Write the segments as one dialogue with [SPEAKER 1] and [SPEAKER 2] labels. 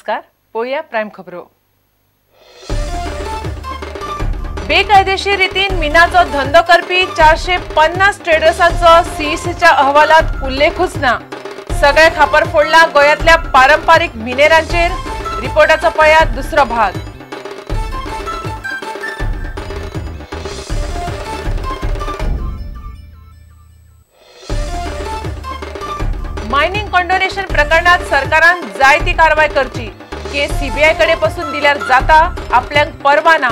[SPEAKER 1] नमस्कार, पळोवया प्रायम खबरो। बेकायदेशीर रितीन मिनाचो धंदो करपी 450 ट्रेडर्सांचो सीईसीच्या अहवालात उल्लेखूच ना। सगळे खापर फोडला गोंयांतल्या पारंपारीक मिनेरांचेर। रिपोर्टाचो पळयात दुसरो भाग। मायनिंग कॉन्डोनेशन प्रकरणात सरकारान जाय ती कारवाय करची। केस सीबीआय कडे पसून दिल्यार जाता, आपल्याक परवा ना।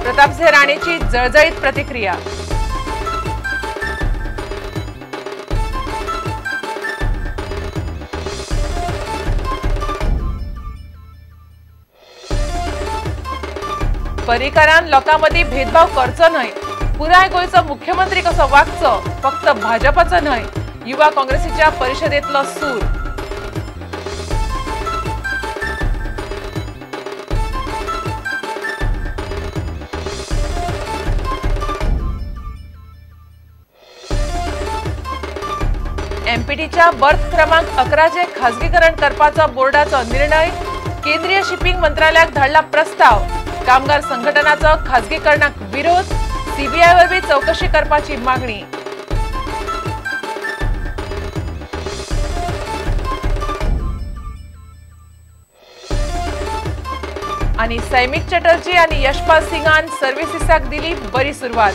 [SPEAKER 1] प्रतापसिंह राणेची जळजळीत प्रतिक्रिया। पर्रीकरान लोकां मदीं भेदभाव करचो न्हय, पुराय गोंयचो मुख्यमंत्री कसो वागचो, फक्त भाजपाचो न्हय। युवा काँग्रेसीच्या परिषदेतलो सूर। एमपीटीच्या बर्थ क्रमांक 11 खाजगीकरण करपाचो बोर्डाचो निर्णय। केंद्रीय शिपिंग मंत्रालयाक धाडला प्रस्ताव। कामगार संघटनाचो खाजगीकरणाक विरोध। सीबीआय वरवीं चवकशी करपाची मागणी। आनी सैमिक चटर्जी आनी यशपाल सिंगान सर्व्हिसीसाक दिली बरी सुरवात।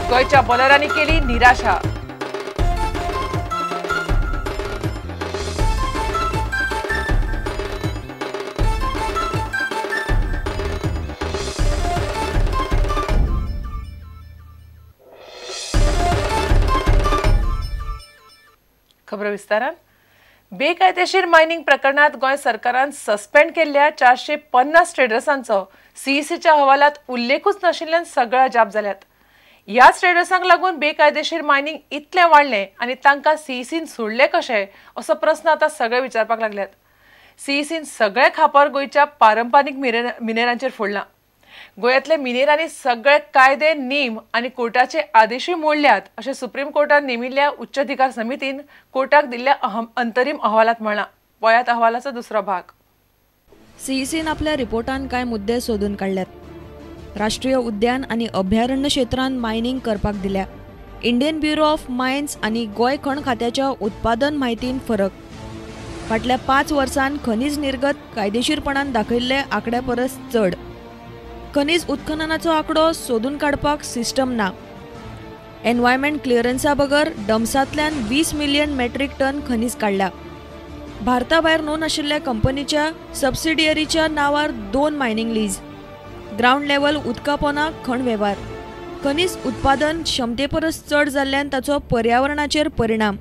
[SPEAKER 1] गोंयच्या बॉलरांनी केली निराशा। खबर विस्तारान। बेकायदेशीर मायनिंग प्रकरणात गोंय सरकारान सस्पेंड केल्ल्या 450 ट्रेडर्सांचो सीईसीच्या अहवालात उल्लेखूच नाशिल्ल्यान सगळ्या जाप जाल्यात। ह्याच ट्रेडर्सांक लागून बेकायदेशीर मायनिंग इतलें वाडलें आनी तांकां सीईसीन सोडलें कशें असो प्रस्न आतां सगळे विचारपाक लागल्यात। सीईसीन सगळे खापर गोंयच्या पारंपारीक मिनेरांचेर फोडलां। गोंयांतले मिनेरांनी सगळे कायदे, नेम आनी कोर्टाचे आदेशूय मोडल्यात अशें सुप्रीम कोर्टान नेमिल्ल्या उच्चाधिकार समितीन कोर्टाक दिल्ल्या अंतरीम अहवालात म्हणलां। पळयात अहवालाचो दुसरो भाग।
[SPEAKER 2] सीईसीन आपल्या रिपोर्टान कांय मुद्दे सोदून काडल्यात। राष्ट्रीय उद्यान आनी अभयारण्य क्षेत्रांत मायनिंग करपाक दिल्या। इंडियन ब्युरो ऑफ मायन्स आनी गोंय खण खात्याच्या उत्पादन म्हायतीन फरक। फाटल्या 5 वर्सांत खनीज निर्गत कायदेशीरपणान दाखयल्ले आंकड्या परस चड। खनीज उत्खननाचो आंकडो सोदून काडपाक सिस्टम ना। एनवायरमेंट क्लियरन्सा बगर डम्सांतल्यान 20 मिलियन मेट्रीक टन खनीज काडल्या। भारता भायर नोंद आशिल्ल्या कंपनीच्या सबसिडियरीच्या नांवार 2 मायनिंग लीज। ग्रावंड लेवल उदका पोना खण वेव्हार। खनीज उत्पादन क्षमते परस चड जाल्ल्यान ताचो पर्यावरणाचेर परिणाम,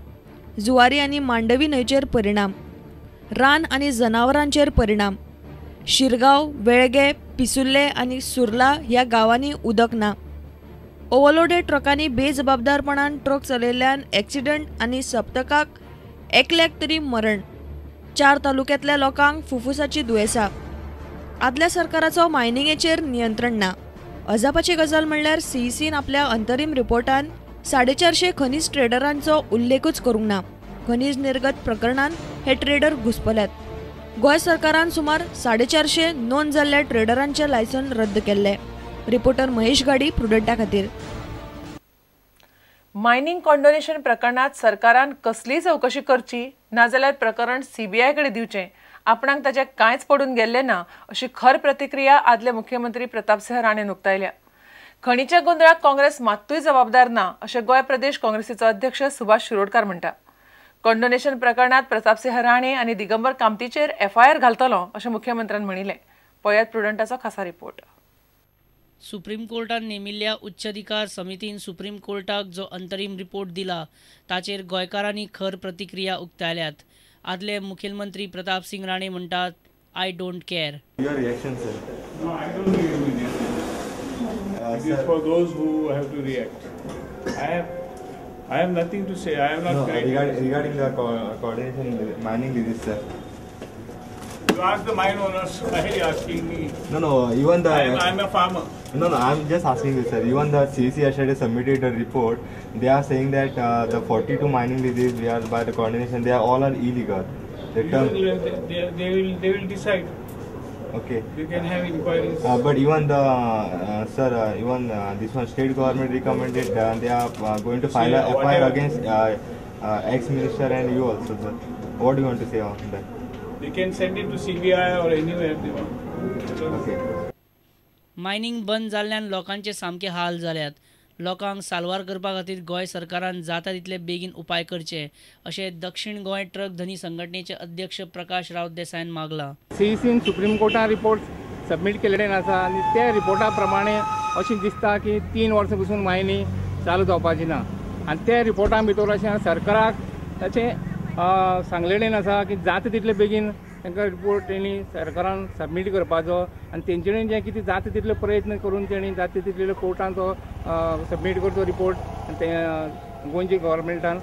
[SPEAKER 2] जुवारी आनी मांडवी न्हंयचेर परिणाम, रान आनी जनावरांचेर परिणाम। शिरगांव, वेळगे, पिसुर्ले आनी सुर्ला ह्या गांवांनी उदक ना। ओव्हरलोडेड ट्रकांनी बेजबाबदारपणान ट्रक चलयल्ल्यान एक्सिडंट आनी सप्तकाक एकल्याक तरी मरण। 4 तालुक्यांतल्या लोकांक फुफ्फुसाची दुयेंसां। आदल्या सरकाराचो मायनिंगेचेर नियंत्रण ना। अजापाची गजाल म्हणल्यार सीईसीन आपल्या अंतरीम रिपोर्टान 450 खनीज ट्रेडरांचो उल्लेखूच करूंक ना। खनीज निर्गत प्रकरणान हे ट्रेडर घुस्पल्यात। गोंय सरकारान सुमार 450 नोंद जाल्ल्या ट्रेडरांचे लायसन रद्द केल्ले। रिपोर्टर महेश गाडी, प्रुडंटा खातीर।
[SPEAKER 1] मायनिंग कॉन्डोनेशन प्रकरणात सरकारान कसलीय चवकशी करची, नाजाल्यार प्रकरण सीबीआय कडेन दिवचें, आपणाक ताचें कांयच पडून गेल्लें ना अशी खर प्रतिक्रिया आदले मुख्यमंत्री प्रतापसिंह राणे उक्तायल्या। खणीच्या गोंदळाक काँग्रेस मात्तूय जबाबदार ना अशें गोंय प्रदेश काँग्रेसीचो अध्यक्ष सुभाष शिरोडकार म्हणटा। कॉन्डोनेशन प्रकरणात प्रतापसिंह राणे आनी दिगंबर कामतीचेर एफआयआर घालतलो अशें मुख्यमंत्र्यान म्हणिल्लें। पळयात प्रुडंटाचो खासा रिपोर्ट।
[SPEAKER 3] सुप्रीम कोर्टान नेमिल्ल्या उच्चाधिकार समितीन सुप्रीम कोर्टाक जो अंतरीम रिपोर्ट दिला ताचेर गोंयकारांनी खर प्रतिक्रिया उक्तायल्यात। आदले मुखेलमंत्री प्रतापसिंह राणे म्हणटात, I don't care.
[SPEAKER 4] Your reaction sir?
[SPEAKER 5] No, I don't react. It is for those who have to react. I have nothing to say. I have not.
[SPEAKER 4] No, regarding the coordination mining disease, sir.
[SPEAKER 5] You ask the mine owners. Why are you asking me?
[SPEAKER 4] No, no. Even the.
[SPEAKER 5] I am a farmer.
[SPEAKER 4] No, no. I am just asking you, sir. Even the CEC yesterday submitted a report. They are saying that the 42 mining disease we are by the coordination, they are all are illegal. They will
[SPEAKER 5] decide.
[SPEAKER 4] Okay.
[SPEAKER 5] You can have inquiries.
[SPEAKER 4] But even the sir, even this one state government recommended they are going to file a FIR against ex-minister and you also, sir. What do you want to say on that?
[SPEAKER 5] They can send it to CBI or anywhere they want.
[SPEAKER 4] Okay.
[SPEAKER 3] Mining बंद जाल्ल्यान लोकांचे सामके हाल जाल्यात. लोकांक साल्वार करपा खातीर गोंय सरकारान जाता तितले बेगीन उपाय करचे अशें दक्षिण गोंय ट्रक धनी संघटनेचे अध्यक्ष Prakash Rawat देसायान मागलां.
[SPEAKER 6] सीईसीन supreme कोर्टान report submit केल्ले आसा आनी त्या रिपोर्टा प्रमाणे अशें दिसता की 3 वर्सां पसून मायनिंग चालू जावपाची ना आनी त्या रिपोर्टा भितर अशें सरकाराक ताचें सांगलेलें आसा की जाता तितले बेगीन तांकां रिपोर्ट तेणी सरकारान सबमीट करपाचो आनी तेंचे कडेन जें कितें जाता तितले प्रयत्न करून तेणी जाता तितले कोर्टान तो सबमीट करचो रिपोर्ट ते गोंयच्या गव्हर्मेंटान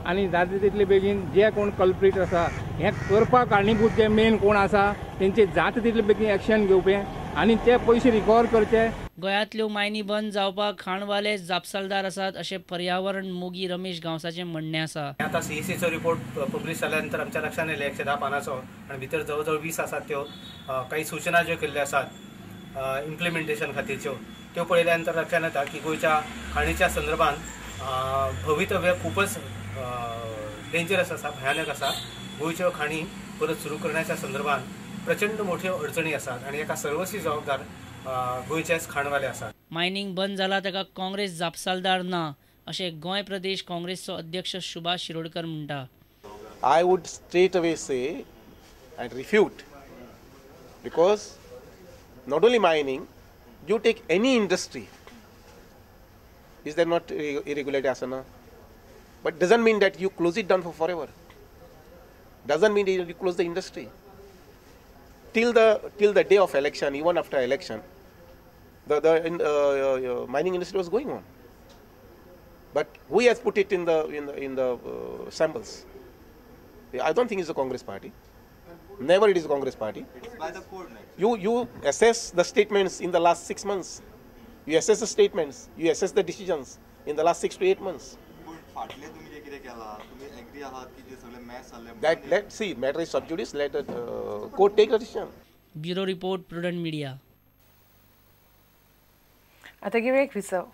[SPEAKER 6] आनी जाता तितले बेगीन जे कोण कल्प्रीट आसा हें करपाक कारणीभूत जे मेन कोण आसा तेंचे जाता तितले बेगीन एक्शन घेवचें आनी ते पयशे रिकवर करचे.
[SPEAKER 3] गोंयांतल्यो मायनी बंद जावपाक खाणवाले जापसालदार आसात अशें पर्यावरण मोगी रमेश गांवसाचें म्हणणें आसा.
[SPEAKER 7] आतां सीईसीचो रिपोर्ट पब्लिश जाल्या नंतर आमच्या लक्षात येयलें 110 पानाचो आनी भितर जवळ जवळ 20 आसात त्यो काही सूचना ज्यो केल्ल्यो आसात इम्प्लिमेंटेशन खातीरच्यो त्यो पळयल्या नंतर लक्षात येता की गोंयच्या खाणीच्या संदर्भात भवितव्य खूपच डेंजरस आसा, भयानक आसा. गोंयच्यो खाणी परत सुरू करण्याच्या संदर्भात प्रचंड मोठ्यो अडचणी आसात आनी एका सर्वस्वी जबाबदार गोंयचेच खाणवाले आसात.
[SPEAKER 3] मायनिंग बंद जाला ताका काँग्रेस जापसालदार ना अशें गोंय प्रदेश काँग्रेसचो अध्यक्ष सुभाष शिरोडकर म्हणटा.
[SPEAKER 8] I would straight away say and refute because not only mining, you take any industry, is there not irregularity asana? But doesn't mean that you close it down for forever. Doesn't mean that you close the industry. Till the day of election, even after election, the mining industry was going on. But who has put it in the samples? I don't think it's the Congress party. Never it is the Congress party.
[SPEAKER 4] It's by the court.
[SPEAKER 8] You assess the statements in the last 6 months. You assess the statements. You assess the decisions in the last 6 to 8 months. That let's see, matter is sub judice. Let the court take a decision.
[SPEAKER 3] Bureau report, Prudent Media.
[SPEAKER 1] आता घेऊया एक विसव.